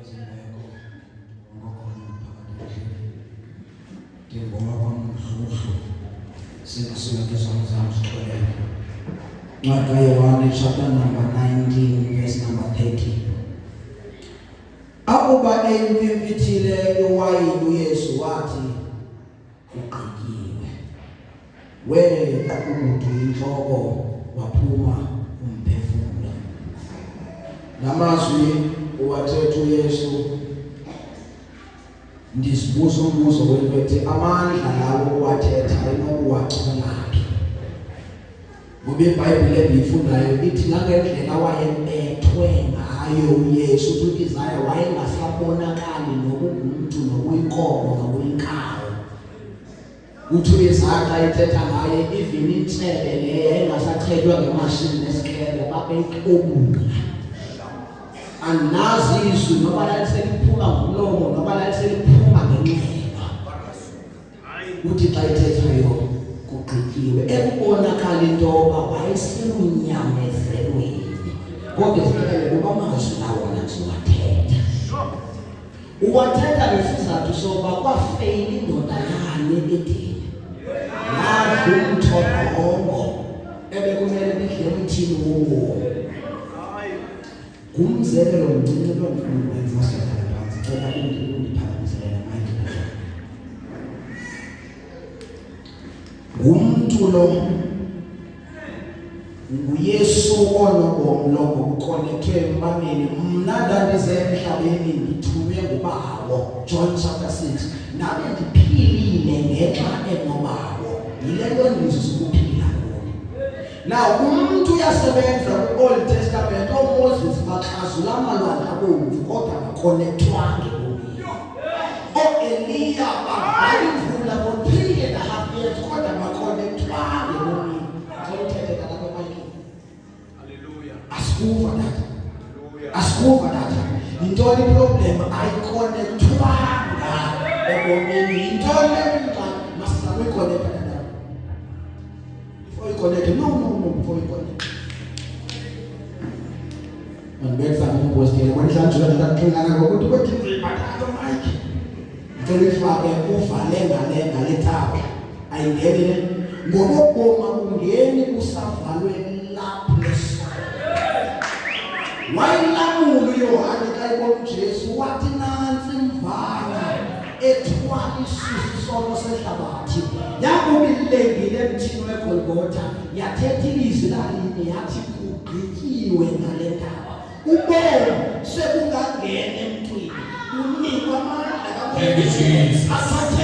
Zingekho ngokhona phakathi endlini. NdingowakwaMdludlu sindisiwe ngezono zam zixolelwe. Ncwadi kaYohane chapter number 19 verse number 30. Akuba eyimfimfithile iwayini uYesu wathi kugqityiwe. Wee qukudu intloko waphuma umphefumlo. Lamazwi uwathetha uYesu ndizibuza umbuzo wento ethi amandla lawo uwathetha inokuwachola phi? Ngoba iBhayibhile endiyifundayo ithi nangendlela wayebethwe ngayo uYesu uthi uIsaya wayengasabonakali nokungumntu nokuyinkomo nokuyinkawu. Uthi uIsaya xa ethetha ngaye even intshebe le yayingasachetywa ngemashini nesikele babeyixobula. Andazi izwi noba laliseliphuma ngomlomo noba laliseliphuma ngenxeba. Uthi xa ethethayo kugqityiwe ekubonakala into yoba wayeselunyamezelweni kodwa zixelele kuba amazwi lawona ndiwathetha uwathetha ngesizathu sokuba kwafeyila indoda yane edini yadla umthobhongo ebekumele bidle emthini wobomi ngumzekelo mncinci lo ndifuna ukwenza sihlala phantsi cela undiphakamisele namandla ngumntu lo nguYesu onobomi lo ngokukonethwe embaneni mna ndandize emhlabeni ndithunywe ngubawo John chapter 6 ndabe ndiphilile ngenxa enobawo yile nto ndizuza ukuphila kuni Now umuntu uyasebenza ku-Old Testament ooMoses baxazula amalwandle abomvu kodwa bakonekthwanga ebomini. Oo-Eliya bavala imvula for 3.5 years kodwa bakonekthwanga ebomini. Ngicela uthethe tata emayikini. Asikuva tata. Asikuva tata. Yintoni iproblem ayikonekthwanga ebomini. Yintoni le nto masizame uyikonekta tata. Before you connect, no, no, no, before you connect. Mandibetha ngompostile kwanhlanje ndaxingana ngokuthi kwethi bathatha mic. Ngicela uyifake uvale ngale ngale tap. Ayingeni le. Ngokoboma ungeni kusavalwe lapho lesono. Wayilamula uYohane xa ebona uJesu wathi nantsi imvana ethwala isusa isono sehlabathi yakuba ilengile emthini weGolgotha yathetha ilizwi lalinye yathi kugqityiwe ngale ndaba ubomi sebungangena emntwini unikwa amandla Thank you, Jesus. athathe